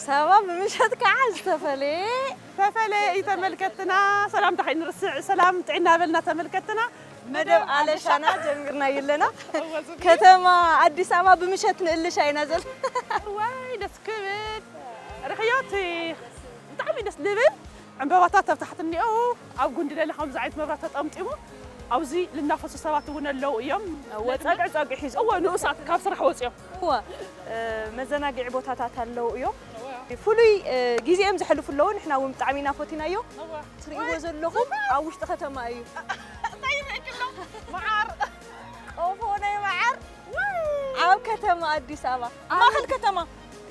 ኣዲስ ኣበባ ብምሸት ከዓ ዝተፈለየ ዝተፈለየ እዩ። ተመልከትና ሰላምታ ከይንርስዕ ሰላም ጥዕና በልና። ተመልከትና መደብ ኣለሻና ጀሚርና ኣለና። እወ፣ ዝብኢ። ከተማ ኣዲስ ኣበባ ብምሸት ንእልሻ ኢና ዘለና። ዋይ ደስ ክብል። ርኽዮ እቲ ብጣዕሚ ደስ ዝብል ዕምበባታት ኣብ ታሕቲ እኒኦ። ኣብ ጉንዲ ለለ ከምዚ ዓይነት መብራት ተጠምጢሙ ኣብዚ ልናፈሱ ሰባት እውን ኣለዉ እዮም። እወ፣ ጸግዒ ጸግዒ ሒዞም። እወ፣ ንኡሳት ካብ ስራሕ ወፂኦም። እወ፣ እ፣ መዘናግዒ ቦታታት ኣለዉ እዮም። ፍሉይ፣ እ፣ ግዜኦም ዘሕልፉ ኣለዉ። ንሕና እውን ብጣዕሚ ኢና ፈቲናዮ። እወ። ትርእይዎ ዘለኹም ኣብ ውሽጢ ከተማ እዩ። እንታይ ይብዕክሎ? መዓር። ቆፎ ናይ መዓር። ኣብ ከተማ ኣዲስ ኣበባ። ኣብ ማእኸል ከተማ።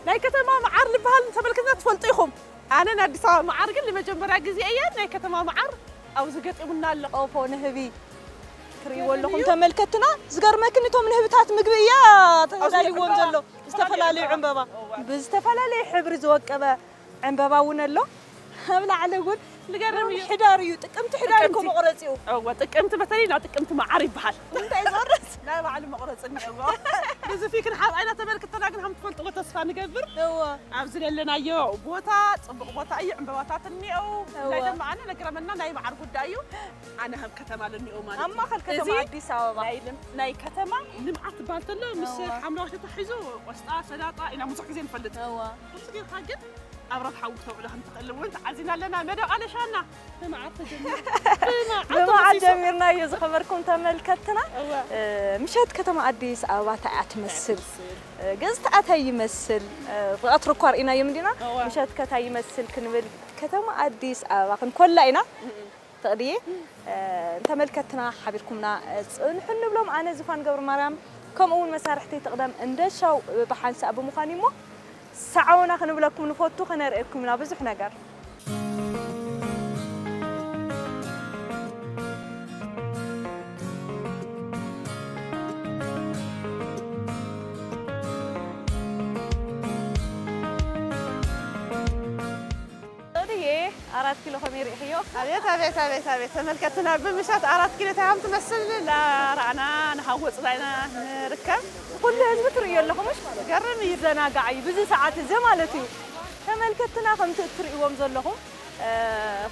ናይ ከተማ መዓር ዝበሃል ተመልከትና ትፈልጡ ኢኹም። ኣነ ናይ ኣዲስ ኣበባ መዓር ግን ንመጀመርያ ግዜ እየ ናይ ከተማ መዓር ኣብዚ ገጢሙና ኣሎ። ቆፎ ንህቢ ትርእይዎ ኣለኹም ተመልከትና። ዝገርመክን እቶም ንህብታት ምግቢ እያ ተዳልይዎም ዘሎ። ዝተፈላለዩ ዕምበባ። እዋ። ብዝተፈላለየ ሕብሪ ዝወቀበ ዕምበባ እውን ኣሎ። ኣብ ላዕሊ እውን ንገርም እዩ። ሕዳር እዩ። ጥቅምቲ ሕዳር እኮ ጥቅምቲ። መቑረፂኡ። እዋ፣ ጥቅምቲ በተለይ ናብ ጥቅምቲ መዓር ይበሃል። እንታይ ዝቑረፅ? ናይ ባዕሉ መቑረፂ እኒአዎ። ብዙ ፊክን ሓብኣይና ተመልክተና ግን ከም ትፈልጥዎ ተስፋ ንገብር። እዋ። ኣብዚ ዘለናዮ ቦታ ፅቡቕ ቦታ እዩ። ዕምበባታት እኒአው። እዋ። ናይ ደማ ኣነ ነግረመና ናይ መዓር ጉዳይ እዩ። ኣነ ከም ከተማ ለኒኦ ማለት ኣብ እዩ። ማእኸል ከተማ እዚ ኣዲስ ኣበባ። ናይ ልም-፣ ናይ ከተማ ልምዓት ትበሃል ተሎ ምስ እዋ። ሓምለዋይ ተታሒዙ ቆስጣ፣ ሰላጣ ኢና ብዙሕ ግዜ ንፈልጥ። እዋ። ከምዚ ጌርካ ግን ኣብ ረብሓ እውን ክተውዕሎ ከም ትኽእል እውን ተዓዚና ኣለና። መደብ ኣለሻና ብመዓር ተጀሚሩ። ብመዓር ብመዓር ተወሲሱ። ጀሚርና እዩ ዝኸበርኩም ተመልከትና። እዋ። እ፣ ምሸት ከተማ ኣዲስ ኣበባ እንታይ እያ ትመስል? ትመስል። እ፣ ገጽታኣ እንታይ ይመስል? እ፣ ብቐትሪ እኳ ርኢናዮም እንዲና። እዋ። ምሸት ከ እንታይ ይመስል ክንብል ከተማ ኣዲስ ኣበባ ክንኮላ ኢና። እም። ትቕድዬ፣ እ፣ ንተመልከትና ሓቢርኩምና፣ እ፣ ጽንሑ ንብሎም። ኣነ ዙፋን ገብረ ማርያም፣ ከምኡ እውን መሳርሕተይ ትቕደም እንደሻው፣ እ፣ ብሓንሳእ ብምዃን እሞ፣ ሰዓቡና ክንብለኩም ንፈቱ፣ ከነርእየኩም ኢና ብዙሕ ነገር። ሶልዬ፣ ኣራት ኪሎ ከመይ ርኢኽዮ? ኣቤት፣ ኣቤት፣ ኣቤት፣ ኣቤት። ተመልከትና ብምሸት ኣራት ኪሎ እንታይ ከም ትመስል እናረኣና እናሃወፅና ኢና ንርከብ። ኩሉ ህዝቢ ትርእዮ ኣለኹም፣ ምሽ? ገርም እዩ። ዘናጋዕ እዩ፣ ብዙ ሰዓት እዚ ማለት እዩ። ተመልከትና ከምቲ እትርእይዎም ዘለኹም፣ እ፣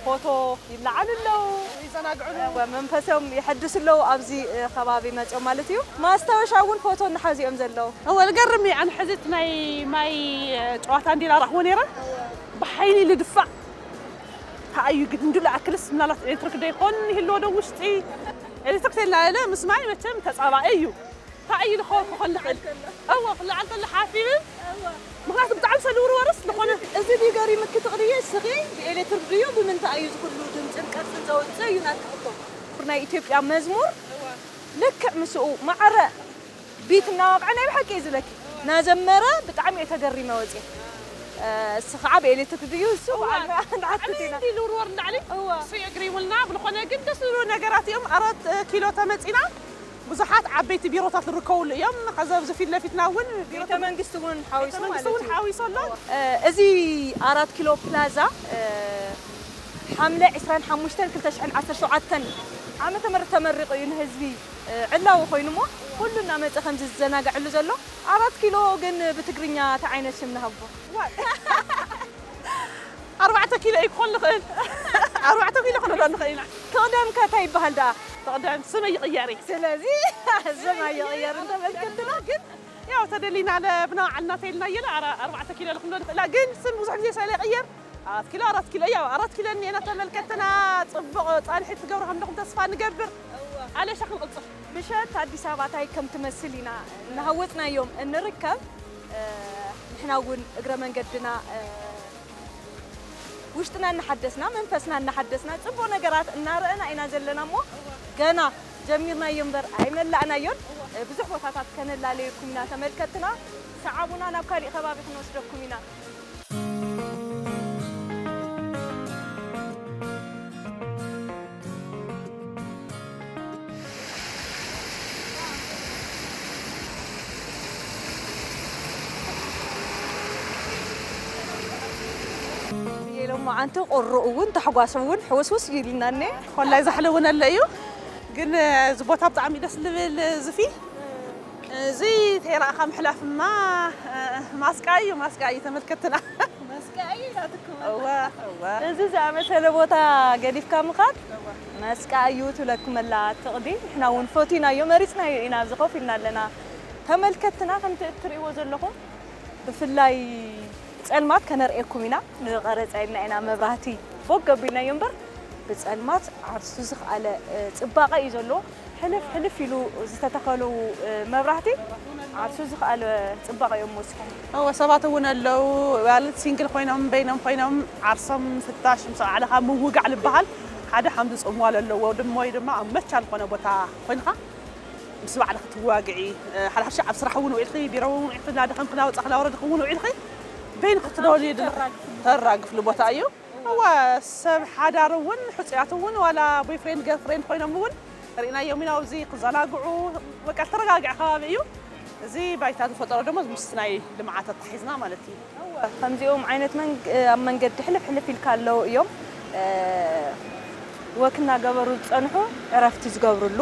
ፎቶ ይለዓሉ ኣለዉ። ይዘናግዑ ኣለዉ። እወ፣ መንፈሶም የሐድሱ ኣለዉ፣ ኣብዚ፣ እ፣ ከባቢ መፅኦም ማለት እዩ። ማስታወሻ እውን ፎቶ እናሓዙ እዮም ዘለዉ። እወ፣ ዝገርም እዩ። ኣነ ሕዚ እቲ ናይ ማይ፣ እ፣ ጨዋታ እንዲና ረኽቦ ነይረ። ብሓይሊ ልድፋዕ። እንታይ እዩ ግን እንድሉ ኣክልስ ምናልባት ኤሌክትሪክ ዶ ይኾን ይህልዎ ዶ ውሽጢ? ኤሌክትሪክ ተላለ ምስ ማይ መቸም ተጻባኢ እዩ። እንታይ እዩ ልኾን ክኾን ልኽእል? እወ፣ ክለዓል ከሎ ሓፍ ይብል። ምኽንያቱ ብጣዕሚ ሰልውርወርስ ዝኾነ እዚ ድዩ ገሪምኪ ትቕርየ እስኺ ብኤሌክትሪክ ድዩ ብምንታይ እዩ ዝኹሉ ድምፅን ቅርፅን ዘውፅእ እዩ ናትኪ ሕቶ? ናይ ኢትዮጵያ መዝሙር ልክዕ ምስኡ ማዕረ ቢት እናወቕዐ ናይ ብሓቂ እዩ ዝብለኪ። እናዘመረ ብጣዕሚ እየ ተገሪመ ወፅየ። እ፣ እሱ ከዓ ብኤሌክትሪክ ድዩ እሱ እዋ፣ በዓልና ንሓትት ኢና። እንዲ ልውርወር እንዳዕሊ እዋ። እሱ የግሪሙልና። ብዝኾነ ግን ደስ ዝብሉ ነገራት እዮም። ኣራት ኪሎ ተመፂና ብዙሓት ዓበይቲ ቢሮታት ዝርከብሉ እዮም። ከዚ ኣብዚ ፊት ለፊትና እውን ቢሮ ቤተ መንግስቲ እውን ሓዊሱ ቤተ መንግስቲ ማለት እውን እዩ። ሓዊሱ ኣሎ። እ፣ እዚ ኣራት ኪሎ ፕላዛ፣ እ፣ ሓምለ ዕስራን ሓሙሽተን ክልተ ሽሕን ዓሰርተ ሸውዓተን ዓመተ ምህረት ተመሪቑ እዩ ንህዝቢ፣ እ፣ ዕላዊ ኮይኑ እሞ፣ ኩሉ እናመጸ ከምዚ ዝዘናግዐሉ ዘሎ። ኣራት ኪሎ ግን ብትግርኛ እንታይ ዓይነት ሽም ንሃቦ? ዋይ። ኣርባዕተ ኪሎ እዩ ክኾን ንኽእል። ኣርባዕተ ኪሎ ክንብሎ ንኽእል ኢና። ትቕደም ከ እንታይ ይበሃል ደኣ? ትቕደም ስም ይቕየር እዩ። ስለዚ ስም ኣይቕየርን ተመልከትና። ግን ያው ተደሊና ለ-፣ ብናባዕልና ተይልና እየለ ኣራ-፣ ኣርባዕተ ኪሎ ክንብሎ ንኽእላ። ግን ስም ብዙሕ ግዜ ስለ ይቕየር ኣራት ኪሎ፣ ኣራት ኪሎ፣ ያው ኣራት ኪሎ እኒኤና ተመልከትና። ጽቡቕ ጻንሒት ትገብሩ ከም ኣለኹም ተስፋ ንገብር። እወ። ኣለሻ ክንቕጽል። ምሸት ኣዲስ ኣበባ እንታይ ከም ትመስል ኢና እናሃወጽናዮም እንርከብ። እ፣ ንሕና እውን እግረ መንገድና፣ እ፣ ውሽጥና እናሓደስና፣ መንፈስና እናሓደስና፣ ጽቡቕ ነገራት እናረኣና ኢና ዘለና እሞ፣ ገና ጀሚርናዮ እምበር ኣይመላእናዮን። እ፣ ብዙሕ ቦታታት ከነላለየኩም ኢና ተመልከትና። ሰዓቡና፣ ናብ ካሊእ ከባቢ ክንወስደኩም ኢና። ሎማዓንቲ ቁሩእ እውን ታሕጓስ እውን ሕውስውስ ኢሉና እኔ። ኮላይ ዛሕሊ እውን ኣለ እዩ፣ ግን እዚ ቦታ ብጣዕሚ ደስ ዝብል ዝፊ። እዚ ተይረኣኻ ምሕላፍማ ማስቃ እዩ፣ ማስቃ እዩ ተመልከትና። እዋ፣ እዋ። እዚ ዝኣመሰለ ቦታ ገዲፍካ ምኻድ መስቃ እዩ ትብለኩም ኣላ ትቕዲ። ንሕና እውን ፈቲናዮ፣ መሪጽናዮ ኢና ኣብዚ ኮፍ ኢልና ኣለና። ተመልከትና ከምቲ እትርእይዎ ዘለኹም ብፍላይ ጸልማት ከነርእየኩም ኢና። ንቐረጻ ኢልና ኢና መብራህቲ ቦግ ኣቢልናዮ እምበር ብጸልማት ዓርሱ ዝኸኣለ፣ እ፣ ጽባቐ እዩ ዘለዎ። ሕልፍ ሕልፍ ኢሉ ዝተተኸሉ፣ እ፣ መብራህቲ ዓርሱ ዝኸኣለ ጽባቐ እዮም ወሲኾም። እወ፣ ሰባት እውን ኣለዉ። ማለት ሲንግል ኮይኖም፣ በይኖም ኮይኖም ዓርሶም ፍታሽ ምስ ባዕልኻ ምውጋዕ ዝበሃል ሓደ ሓምዚ ጽምዋ ኣለዎ። ድም-፣ ወይ ድማ ኣብ መቻል ዝኾነ ቦታ ኮይንኻ ምስ ባዕልኻ ትዋግዒ፣ እ፣ ሓድሓድሽ ኣብ ስራሕ እውን ውዒልኺ፣ ቢሮ እውን ውዒልኺ፣ እናደኸምኪ፣ እናወጻእኺ፣ እናወረድኺ እውን ውዒልኺ፣ በይንኺ ትደልዩ ድል-፣ ተራግፍሉ ቦታ እዩ። እወ፣ ሰብ ሓዳር እውን፣ ሕጹያት እውን፣ ዋላ ቦይፍሬንድ ገርልፍሬንድ ኮይኖም እውን ርኢናዮም ኢና። ኣብዚ ክዘናግዑ፣ በቃ፣ ዝተረጋግዐ ከባቢ እዩ። እዚ ባይታ ዝፈጠሮ ደሞ ምስ ናይ ልምዓት ኣተሓሒዝና ማለት እዩ። ከምዚኦም ዓይነት መንግ-፣ ኣብ መንገዲ ሕልፍ ሕልፍ ኢልካ ኣለዉ እዮም። እ፣ ወክ እናገበሩ ዝጸንሑ ዕረፍቲ ዝገብሩሉ፣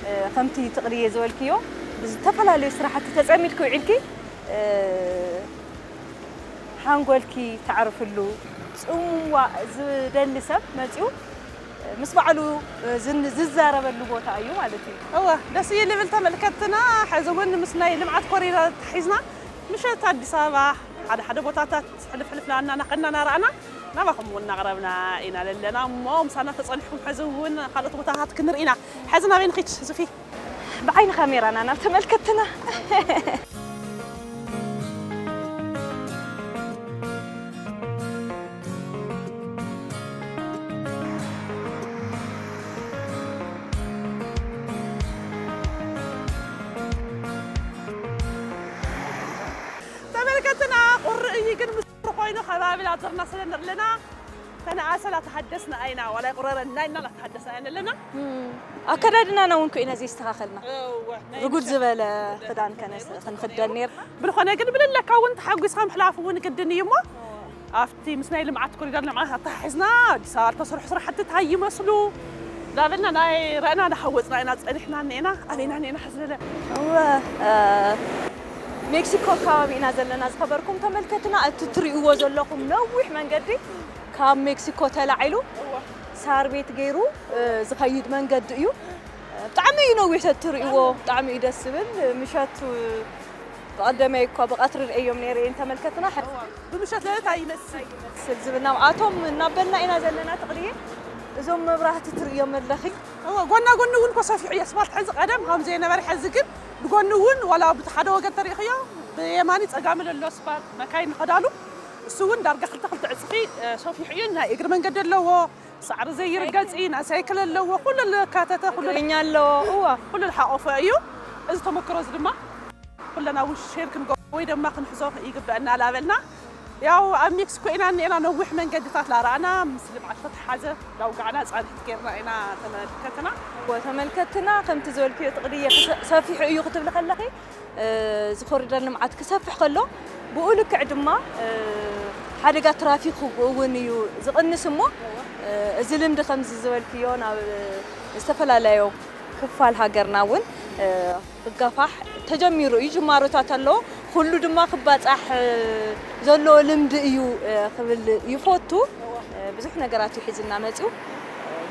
እ፣ ከምቲ ትቕድየ ዝበልክዮ ብዝተፈላለዩ ስራሕቲ ተጸሚድኪ ውዒልኪ፣ እ፣ ሓንጎልኪ ተዕርፍሉ፣ ጽምዋ ዝደሊ ሰብ መጺኡ ምስ ባዕሉ ዝን-፣ ዝዛረበሉ ቦታ እዩ ማለት እዩ። እወ፣ ደስ እዩ ልብል ተመልከትና። ሕዚ እውን ምስ ናይ ልምዓት ኮሪደር ተታሒዝና ምሸት ኣዲስ ኣበባ ሓደ ሓደ ቦታታት ሕልፍ ሕልፍ ላና ከና እናረኣና ናባኹም እውን እናቕረብና ኢና ዘለና እሞ ምሳና ተጸኒሕኩም ሕዚ እውን ካልኦት ቦታታት ክንርኢ ኢና። ሕዚ ናበይ ንኺድ ዙፊ? ብዓይኒ ካሜራና ናብ ተመልከትና። ተመልከትና፣ ቁሪ እዩ ግን ምስ ኮይኑ ከባቢ ላዘርና ስለ ንርለና ተነኣሰ ላተሓደስና ኣይና፣ ዋላ ይቁረረና ኢልና ላተሓደስና ኣይና ኣለና። እም፣ ኣከዳድናና እውን ኮይና ዘየስተኻኸልና። እወ፣ ናይ ርጉድ ምሸት ዝበለ ክዳን ከነስ-፣ ክንክደን ነርና። ብልኾነ ግን ብልለካ እውን ተሓጒስካ ምሕላፍ እውን ግድን እዩ እሞ፣ ኣብቲ ምስ ናይ ልምዓት ኮሪደር ልምዓት ኣተሓሒዝና ኣዲስ ኣበባ ዝተሰርሑ ስራሕቲ እንታይ ይመስሉ እናበልና ናይ ረእና እናሃወፅና ኢና ፀኒሕና እኒኤና። ኣበይና እኒኤና ሕዚ ለለ? እወ፣ እ፣ ሜክሲኮ ከባቢ ኢና ዘለና ዝኸበርኩም ተመልከትና። እቲ ትርእይዎ ዘለኹም ነዊሕ መንገዲ ካብ ሜክሲኮ ተላዒሉ ሳር ቤት ገይሩ፣ እ፣ ዝኸይድ መንገዲ እዩ። ብጣዕሚ እዩ ነዊሕ ተትርእይዎ፣ ብጣዕሚ እዩ ደስ ዝብል። ምሸት ብቐደመይ እኳ ብቐትሪ ርእዮም ነይረ እየን ተመልከትና። እዋ፣ ብምሸት ለለታ ይመስል። ስል ዝብል ናብኣቶም እናበልና ኢና ዘለና ትቕድየ። እዞም መብራህቲ ትርእዮም ኣለኺ። እዋ፣ ጎና ጎኒ እውን እኮ ሰፊሑ እዩ ኣስፋልት። ሕዚ ቀደም ከም ዘይነበረ ሕዚ ግን ብጎኒ እውን ዋላ ብቲ ሓደ ወገን ተሪእኽዮ ብየማኒ ጸጋሚ ለሎ ኣስፋልት መካይን ንኸዳሉ እሱ እውን ዳርጋ ክልተ ክልተ ዕጽፊ፣ እ፣ ሰፊሑ እዩ። ናይ እግሪ መንገዲ ኣለዎ፣ ሳዕሪ ዘይርገጽ እዩ፣ ናይ ሳይክል ኣለዎ፣ ኩሉ ለካተተ፣ ኩሉ እግረኛ ኣለዎ። እዋ። ኩሉ ዝሓቆፈ እዩ። እዚ ተመክሮ እዚ ድማ ኩለና እውን ሼር ክንገብሮ ወይ ድማ ክንሕዞ ይግበአና ላበልና። ያው ኣብ ሜክሲኮ ኢና እኒኤና፣ ነዊሕ መንገድታት ላረኣና፣ ምስ ልምዓት ተተሓዘ ላውጋዕና ጻንሒት ጌርና ኢና ተመልከትና። እወ፣ ተመልከትና፣ ከምቲ ዝበልክዮ ትቕድየ ክሰ-፣ ሰፊሑ እዩ ክትብሊ ከለኺ፣ እ፣ እዚ ኮሪደር ልምዓት ክሰፍሕ ከሎ፣ ብኡ ልክዕ ድማ፣ እ፣ ሓደጋ ትራፊክ እውን እዩ ዝቕንስ እሞ፣ እ፣ እዚ ልምዲ ከምዚ ዝበልክዮ ናብ ዝተፈላለዩ ክፋል ሃገርና እውን፣ እ፣ ክጋፋሕ ተጀሚሩ እዩ። ጅማሮታት ኣለዎ። ኩሉ ድማ ክባጻሕ፣ እ፣ ዘለዎ ልምዲ እዩ፣ እ፣ ክብል ይፈቱ። እ፣ ብዙሕ ነገራት እዩ ሒዝና መጺኡ። እ፣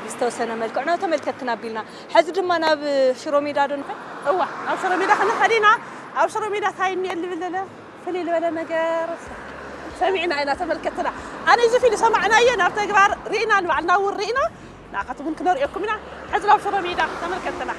ብዝተወሰነ መልክዕ ናብ ተመልከትክና ኣቢልና። ሕዚ ድማ ናብ ሽሮ ሜዳ ዶ ንኸድ? እዋ፣ ናብ ሽሮ ሜዳ ክንኸድ ኢና። ኣብ ሽሮ ሜዳ እንታይ እኒኤ ልብል ለለ? ፍልይ ዝበለ ነገር ሰሚዕና ኢና ተመልከትና። ኣነ እዚ ፊልም ሰማዕናዮ ናብ ተግባር ርኢና ንባዕልና እውን ርኢና ንኣኻትኩም እውን ክነርእየኩም ኢና። ሕዚ ናብ ሽሮ ሜዳ ተመልከትና።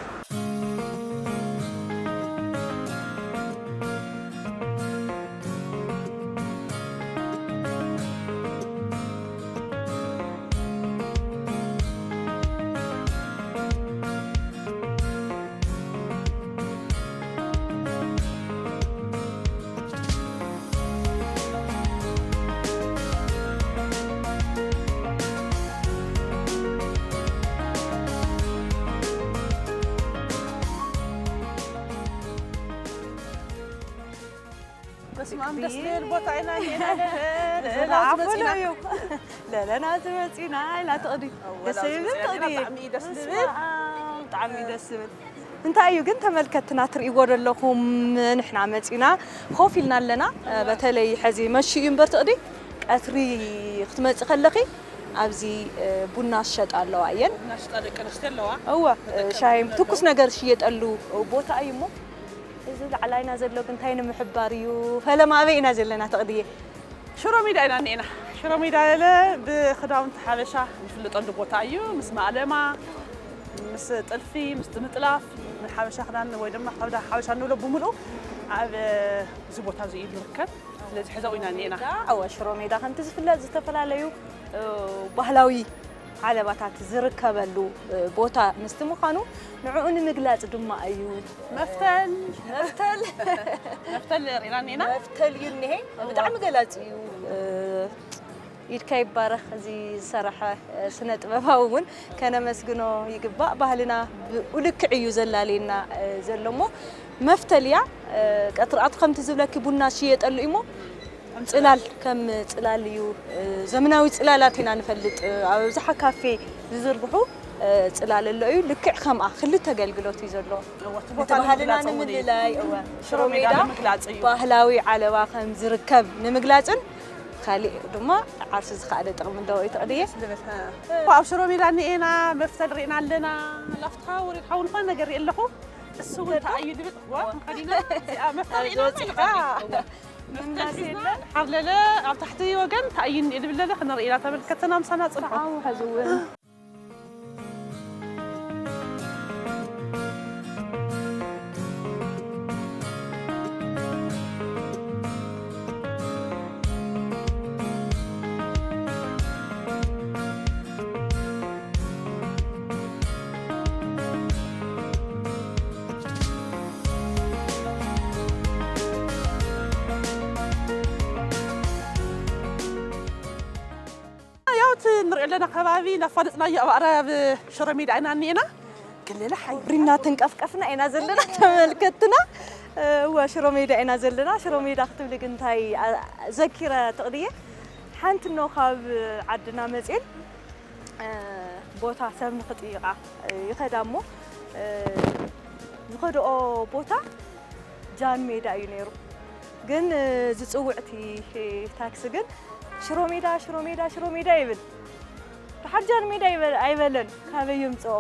በስመ ኣብ፣ ደስ ዝብል ቦታ ኢና እኒኤና። ለለና ዝመፂና እዩ። ለለና ዝመፂና ኢላ ትቕዲ። ደስ ይብል ትቕዲ። ብጣዕሚ እዩ ደስ ዝብል። ብጣዕሚ እዩ ደስ ዝብል። እንታይ እዩ ግን ተመልከትና ትርእይዎ ዘለኹም፣ ንሕና መፂና ኮፍ ኢልና ኣለና። በተለይ ሕዚ መሺ እዩ እምበር ትቕዲ ቀትሪ ክትመጽእ ከለኺ ኣብዚ እ፣ ቡና ዝሸጣ ኣለዋ እየን። እናሽጣ ደቂ ኣንስትዮ ኣለዋ። እወ እ፣ ሻሂም ትኩስ ነገር ዝሽየጠሉ ቦታ እዩ እሞ እዚ ላዕላይና ዘሎ ግን እንታይ ንምሕባር እዩ? ፈለማ ኣበይ ኢና ዘለና ተቕድየ? ሽሮ ሜዳ ኢና እኒኤና። ሽሮ ሜዳ ለለ ብክዳውንቲ ሓበሻ ዝፍለጠሉ ቦታ እዩ። ምስ ማእለማ፣ ምስ ጥልፊ፣ ምስ ጥምጥላፍ፣ ንሓበሻ ክዳን ወይ ድማ ካብ ሓበሻ ንብሎ ብምሉኡ ኣብ እዚ ቦታ እዚ እዩ ዝርከብ። ስለዚ ሕዛው ኢና እኒኤና። እወ ሽሮ ሜዳ ከምቲ ዝፍለጥ ዝተፈላለዩ እ፣ ባህላዊ ዓለባታት ዝርከበሉ እ፣ ቦታ ምስቲ ምዃኑ ንዕኡ ንምግላጽ ድማ እዩ። መፍተል መፍተል መፍተል ርኢና እኒኤና። መፍተል እዩ እኒሄ። ብጣዕሚ ገላጺ እዩ። እ፣ ኢድካ ይባረኽ። እዚ ዝሰረሐ እ፣ ስነ ጥበባዊ እውን ከነመስግኖ ይግባእ። ባህልና ብኡ ልክዕ እዩ ዘላለየና እ፣ ዘሎ እሞ መፍተል እያ። እ፣ ቀትርኣቱ ከምቲ ዝብለኪ ቡና ዝሽየጠሉ እዩ እሞ ጽላል ከም ጽላል እዩ። እ፣ ዘመናዊ ጽላላት ኢና ንፈልጥ። እ፣ ኣብ ኣብዝሓ ካፌ ዝዝርግሑ እ፣ ጽላል ኣሎ እዩ። ልክዕ ከምኣ ክልተ ኣገልግሎት እዩ ዘሎ። እወ፣ እቲ ነቲ ቦታ ባህልና ንምግላጽ እውን እዩ። ንምልላይ እወ ሽሮ ሽሮ ሜዳ ሜዳ ንምግላጽ እዩ። ባህላዊ ዓለባ ከም ዝርከብ ንምግላጽን ካሊእ ድማ ዓርሱ ዝኸኣለ ጥቕሚ ኣለዎ እዩ ተቕድየ። ኣብ ሽሮ ሜዳ እኒኤና መፍተል ርኢና ኣለና። ላፍታ ወሪድካ እውን ዝኾነ ነገር ርኢ ኣለኹ። እሱ እውን እንታይ እዩ ዝብል ዋ፣ እንኳን ኢና እዚኣ መፍተል ርኢና ኣለና። መፍተል ሒዝና ሓርለለ ኣብ ታሕቲ ወገን እንታይ እዩ ዝብል ለለ ክንርኢ ኢና። ተመልከትና ምሳና ጽንሑ። ሰዓቡ ሕዚ እውን ያው እቲ ንሪኦ ኣለና ከባቢ እናፋለጥናዮ ኣብ ኣዕራብ ሽሮ ሜዳ ኢና እኒኤና። ክልል ሓይ ሪና ተንቀፍቀፍና ኢና ዘለና ተመልከትና። እወ ሽሮ ሜዳ ኢና ዘለና። ሽሮ ሜዳ ክትብሊ ግን እንታይ ኣ- ዘኪረ ትቕድየ? ሓንቲ እኖ ካብ ዓድና መፅኤን እ፣ ቦታ ሰብ ንኽጥይቓ እ፣ ይኸዳ እሞ እ፣ ዝኸድኦ ቦታ ጃን ሜዳ እዩ ነይሩ። ግን እ፣ ዝፅውዕቲ እ፣ ታክሲ ግን ሽሮ ሜዳ ሽሮ ሜዳ ሽሮ ሜዳ ይብል። ደሓር ጃን ሜዳ ይበል- ኣይበለን ካበይ የምፅኦ።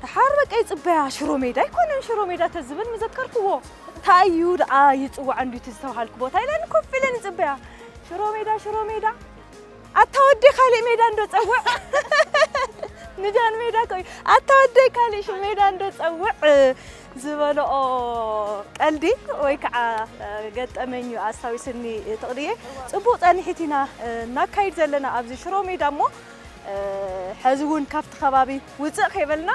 ደሓር በቃ ይፅበያ ሽሮ ሜዳ ኣይኮነን ሽሮ ሜዳ ተዝብል ምዘከርክዎ። እንታይ እዩ ደኣ ይፅዋዕ እንዱ እቲ ዝተባሃልኩ ቦታ ኢለን ኮፍ ኢለን ይፅበያ ሽሮ ሜዳ ሽሮ ሜዳ ኣታ ወደይ ካሊእ ሜዳ እንዶ ጸውዕ ንጃን ሜዳ ኮይ ኣታ ወደይ ካሊእ ሽም ሜዳ እንዶ ጸውዕ ዝበልኦ ቀልዲ ወይ ከዓ ገጠመኝ ኣስታዊስኒ ትቕድየ። ጽቡቕ ጸኒሒት ኢና እናካይድ ዘለና ኣብዚ ሽሮ ሜዳ እሞ ሕዚ እውን ካብቲ ከባቢ ውፅእ ከይበልና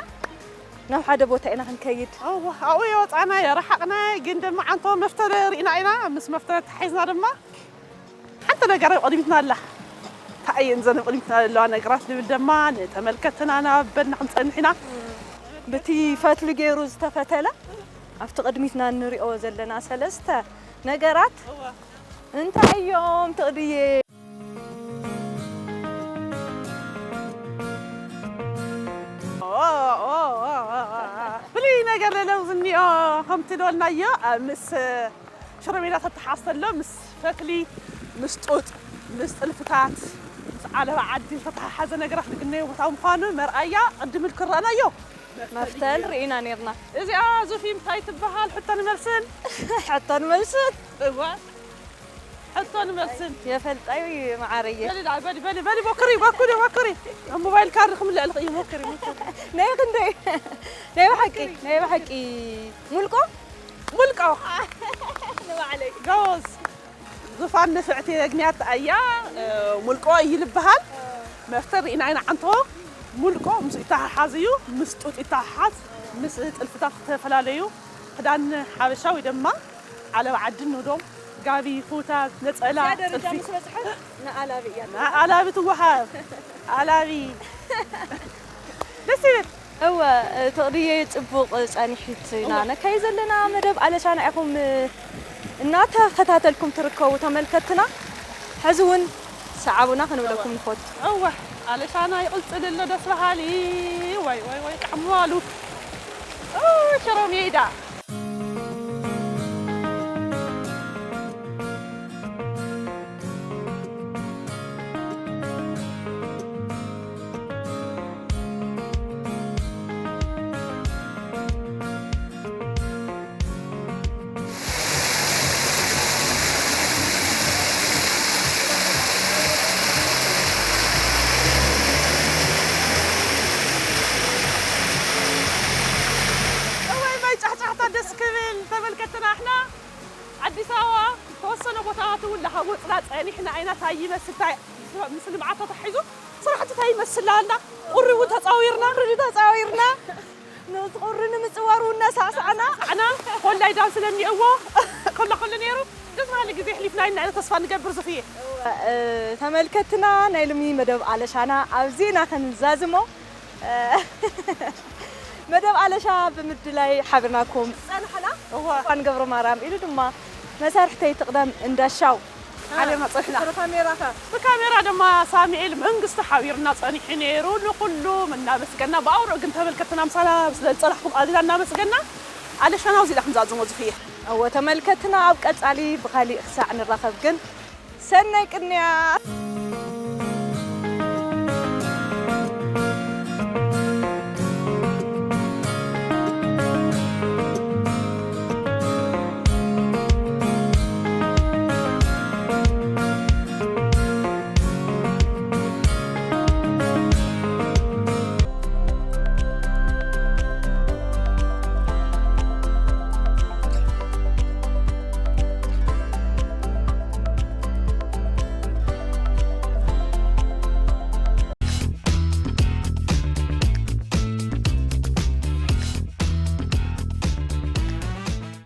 ናብ ሓደ ቦታ ኢና ክንከይድ። ኣብኡ የወፃና የረሓቕና ግን ድማ ዓንቶ መፍተለ ርኢና ኢና ምስ መፍተለ ተሓይዝና ድማ ሓንቲ ነገር ኣብ ቅድሚትና ኣላ። እንታይ እየን ዘን ኣብ ቅድሚትና ዘለዋ ነገራት ንብል ደማ ንተመልከትና ናብ በልና ክንጸንሕ ኢና። ብቲ ፈትሊ ገይሩ ዝተፈተለ ኣብቲ ቅድሚትና እንሪኦ ዘለና ሰለስተ ነገራት እንታይ እዮም ትቕድየ? ፍሉይ ነገር ለለው ዝኒኦ ከምቲ ዝበልናዮ ምስ ሽሮ ሜዳ ተተሓዝ ተሎ ምስ ፈትሊ፣ ምስ ጡጥ፣ ምስ ጥልፍታት፣ ምስ ዓለባ ዓዲ ዝተተሓሓዘ ነገራት ዝግነዮ ቦታ ምዃኑ መርኣያ ቅድም ኢልኩ ረኣናዮ። መፍተል ርኢና ነርና። እዚኣ ዙፊ እንታይ ትበሃል? ሕቶን መልስን። ሕቶን መልስን። እዋ ሕቶን መልስን። የፈልጣዩ መዓረየ። በሊ ደኣ፣ በሊ፣ በሊ፣ በሊ፣ ሞክሪ፣ ሞክሪ፣ ሞክሪ። ኣብ ሞባይል ካርድ ክምልእ ልኽእዩ፣ ሞክሪ፣ ሞክሪ። ናይ ክንደይ? ናይ ብሓቂ፣ ናይ ብሓቂ ሙልቆ? ሙልቆ። ንባዕለይ። ጎበዝ። ዙፋን ንፍዕቲ የግንያት ኣያ፣ እ፣ ሙልቆ እዩ ልበሃል። መፍተል ርኢና ኢና ዓንቶ። ሙልቆ ምስ ይተሓሓዝ እዩ፣ ምስ ጡጥ ይተሓሓዝ፣ ምስ ጥልፍታት ዝተፈላለዩ ክዳን ሓበሻ ወይ ድማ ዓለባ ዓዲ ንብሎም፣ ጋቢ፣ ኩታ፣ ነፀላ፣ እዚኣ ደረጃ ጥልፊ። ምስ በፅሐ ንኣላቢ እያ። ንኣላቢ ትወሃብ። ኣላቢ። ደስ ይብል። እወ፣ ትቕድየ ጽቡቕ ጸኒሒት ኢና ነካይ ዘለና መደብ ኣለሻና ኢኹም እናተኸታተልኩም ትርከቡ ተመልከትና። ሕዚ እውን ሰዓቡና ክንብለኩም ንፈቱ። እወ፣ ኣለሻና ይቕጽል ኣሎ፣ ደስ በሃሊ። ወይ፣ ወይ፣ ወይ፣ ጣዕሚ ዋሉ። ኦ፣ ሽሮ ሜዳ። ኣቲ እውን ለሃ ወፅና ጸኒሕና ኣይና ታይ ይመስል ታይ ምስ ልምዓት ተታሒዙ ስራሕቲ ታይ ይመስል ኣላ። ቁሪ እውን ተፃዊርና። ቁሪ ተፃዊርና። ነቲ ቁሪ ንምፅዋር እውን ነሳዕሳዕና። ኣና ኮላይ ዳንስ ለኒእዎ። ኮላ ኮሉ ነይሩ። ደስ በሃሊ ግዜ ኣሕሊፍና ኢና ተስፋ ንገብር ዝኽየ። ተመልከትና ናይ ሎሚ መደብ ኣለሻና ኣብዚ ኢና ክንዛዝሞ። መደብ ኣለሻ ብምድላይ ሓቢርናኩም ዝጸናሕና እዋ። ፋን ገብረ ማርያም ኢሉ ድማ መሳርሕተይ ትቕደም እንዳሻው። ሓቢርና ጸኒሕና። ብካሜራኻ። ብካሜራ ድማ ሳሙኤል መንግስቱ ሓቢርና ጸኒሑ ነይሩ። ንኹሉም እናመስገና ብኣውርኡ ግን ተመልከትና ምሳና ስለ ዝጸናሕኩም ኣዚና እናመስገና ኣለሻና ኣብዚ ኢና ክንዛዝሞ ዝኽየ። እወ ተመልከትና ኣብ ቀጻሊ ብኻሊእ ክሳዕ ንራኸብ ግን ሰናይ ቅንያ።